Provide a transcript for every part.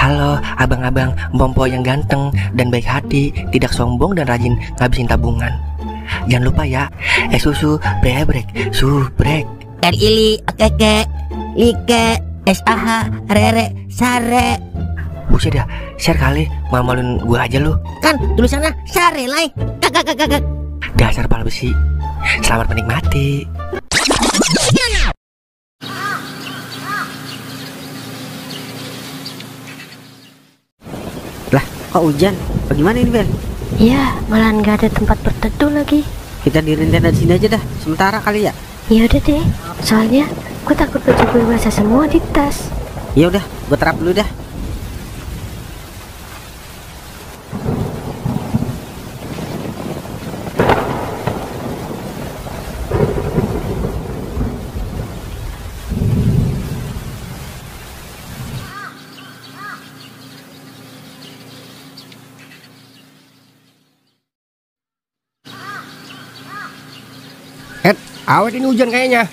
Halo abang-abang Mpompo yang ganteng dan baik hati, tidak sombong dan rajin ngabisin tabungan. Jangan lupa ya, susu brebrek, subrek. Ili, okeke, like, SAH, rere, sare. Buset dah, share kali, malu-maluin gua aja lu. Kan tulisannya sare lai. Kakak. Dasar pala besi. Selamat menikmati. Lah, kok hujan? Bagaimana ini, Bel? Iya, malah nggak ada tempat berteduh lagi. Kita diriin tenda di sini aja dah, sementara kali ya. Ya udah deh, soalnya gue takut baju gue basah semua di tas. Ya udah, gue terap dulu dah. Awet ini hujan kayaknya.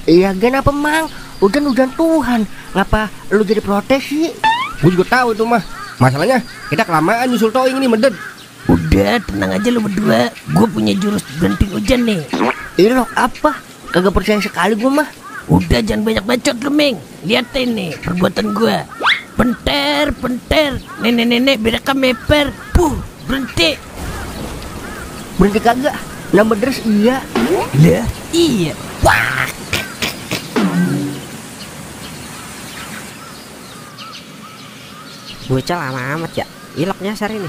Iya kenapa mang? Hujan Tuhan. Ngapa lu jadi protes sih? Gue juga tahu itu mah. Masalahnya kita kelamaan nyusul towing ini meded. Udah, tenang aja lu berdua. Gue punya jurus berhenti hujan nih. Ilok apa? Kagak percaya sekali gue mah. Udah, jangan banyak bacot lu, Ming. Liatin nih perbuatan gue. Penter. Nenek-nenek berakam meper. Berhenti. Berhenti kagak? Nambah deres iya. Lah, iya. Wah. Bocah lama amat ya. Ilok nyasar ini.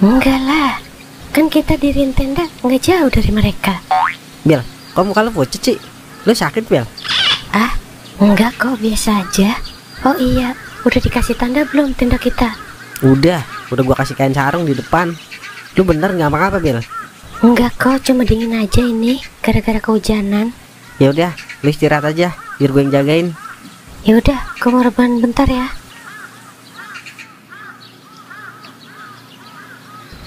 Enggak lah, kan kita diriin tenda nggak jauh dari mereka. Bel, kok muka lu pucet sih? Lu sakit, Bel? Ah, enggak kok, biasa aja. Oh iya, udah dikasih tanda belum tenda kita? Udah gua kasih kain sarung di depan. Lu bener nggak apa-apa, Bel? Enggak kok, cuma dingin aja ini gara-gara kehujanan. Ya udah, lu istirahat aja biar gue yang jagain. Ya udah, gue mau rebahan bentar ya.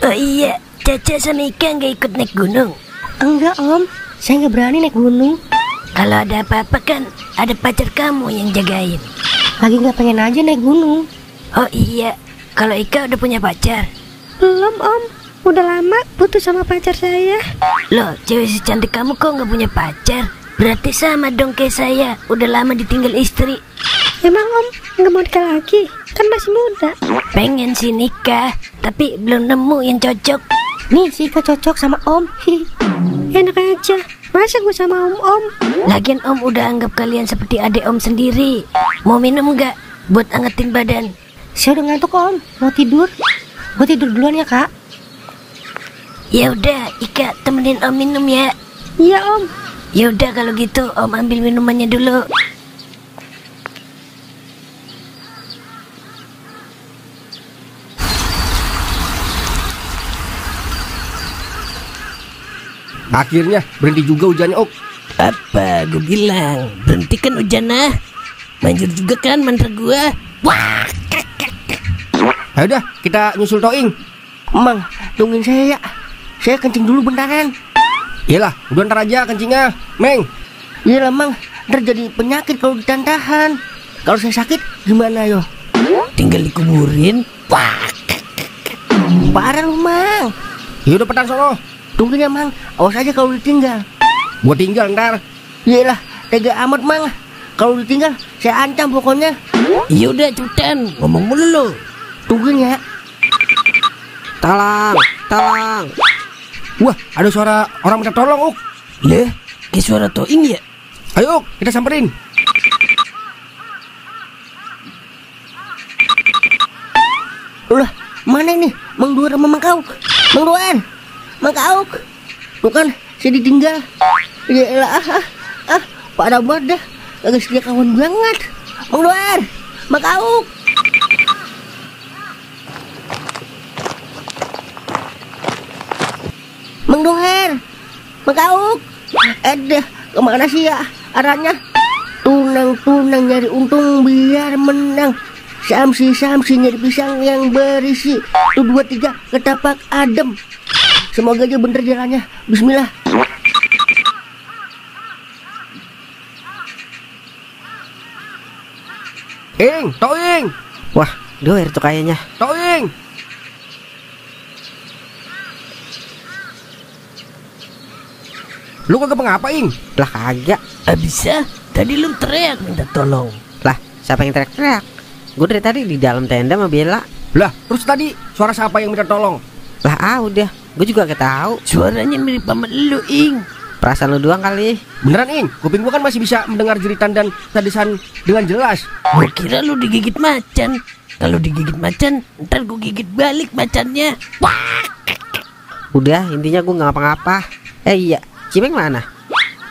Oh iya, Caca sama Ika nggak ikut naik gunung? Enggak om, saya nggak berani naik gunung. Kalau ada apa-apa kan ada pacar kamu yang jagain. Lagi nggak pengen aja naik gunung. Oh iya, kalau Ika udah punya pacar? Belum om, udah lama putus sama pacar saya. Loh, cewek secantik kamu kok nggak punya pacar? Berarti sama dong kayak saya, udah lama ditinggal istri. Emang om nggak mau nikah lagi? Kan masih muda. Pengen sih nikah, tapi belum nemu yang cocok. Nih si Ika cocok sama om. Enak aja, masa gue sama om? Lagian om udah anggap kalian seperti adik om sendiri. Mau minum nggak? Buat angetin badan. Saya udah ngantuk om, mau tidur. Gue tidur duluan ya kak. Ya udah, Ika temenin om minum ya. Iya om. Ya udah kalau gitu om ambil minumannya dulu. Akhirnya berhenti juga hujannya, Ok. Apa gue bilang, berhentikan hujan ah. Manjur juga kan mantra gue. Wah. Ayo dah, kita nyusul towing. Mang, tungguin saya ya. Saya kencing dulu bentaran. Iyalah, udah ntar aja kencingnya, Meng. Iyalah mang, ntar jadi penyakit kalau ditahan. Kalau saya sakit gimana yo? Tinggal dikuburin. Wah. Parah lu mang. Ya udah petan sono. Tungguin ya mang, awas aja kalau ditinggal. Gua tinggal ntar. Iyalah, tega amat mang. Kalau ditinggal, saya ancam pokoknya. Ya udah cepetan, ngomong mulu lo. Tungguin ya. Tolong. Wah, ada suara orang minta tolong, Ok. Leh, kayak suara toing ya? Ayo, Ok, kita samperin. Ulah, mana ini? Mang Duar sama Mang Kauk. Mang Duar, Mang Kauk. Bukan, saya ditinggal. Yaelah, parah banget dah. Kagak setia kawan banget. Mang Duar, Mang Kauk. Mang Duar, Mang Kauk. Kemana sih ya arahnya? Tunang nyari untung biar menang. Samsi nyari pisang yang berisi. Tuh 2, 3 ketapak adem. Semoga aja bener jalannya. Bismillah. Towing. Wah, Doer tuh kayaknya. Toing. Lu kagak mengapa, Ing? Lah kagak. Bisa? Tadi lu teriak minta tolong. Lah siapa yang teriak-teriak? Gue dari tadi di dalam tenda sama Bella. Lah, terus tadi suara siapa yang minta tolong? Lah udah, gue juga gak tahu. Suaranya mirip sama lu, Ing. Perasaan lu doang kali. Beneran, Ing? Kuping gua kan masih bisa mendengar jeritan dan tadisan dengan jelas. Gua kira lu digigit macan. Kalau digigit macan, ntar gua gigit balik macannya. Wah! Udah, intinya gue gak ngapa-ngapa. Iya, Cimeng mana?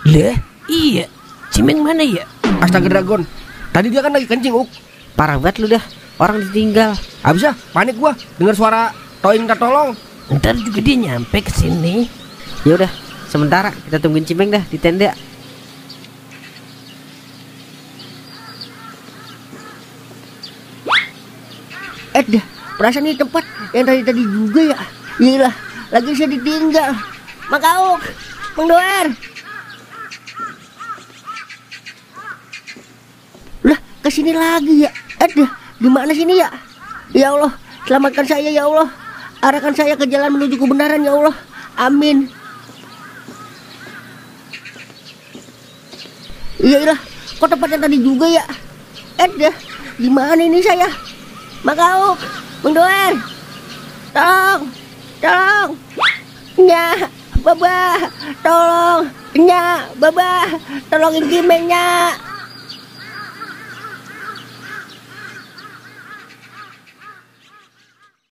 Lah, iya. Cimeng mana ya? Astaga Dragon. Tadi dia kan lagi kencing, Uk. Parah banget lu dah. Orang ditinggal. Habis ya, panik gua dengar suara Toing minta tolong. Ntar juga dia nyampe ke sini. Ya udah, sementara kita tungguin Cimeng dah di tenda. Dah, perasaan ini tempat yang tadi juga ya. Iyalah, lagi saya ditinggal. Makauk, Mang Doer. Lah, kesini lagi ya. Dah, di mana sini ya? Ya Allah, selamatkan saya ya Allah. Arahkan saya ke jalan menuju kebenaran ya Allah. Amin. Iyalah, kok tempat yang tadi juga ya? Dah, di mana ini saya? Makauk, Mang Doer, tolong, Nya, Baba, tolong, Nya, Baba, tolongin Cimeng, Nya.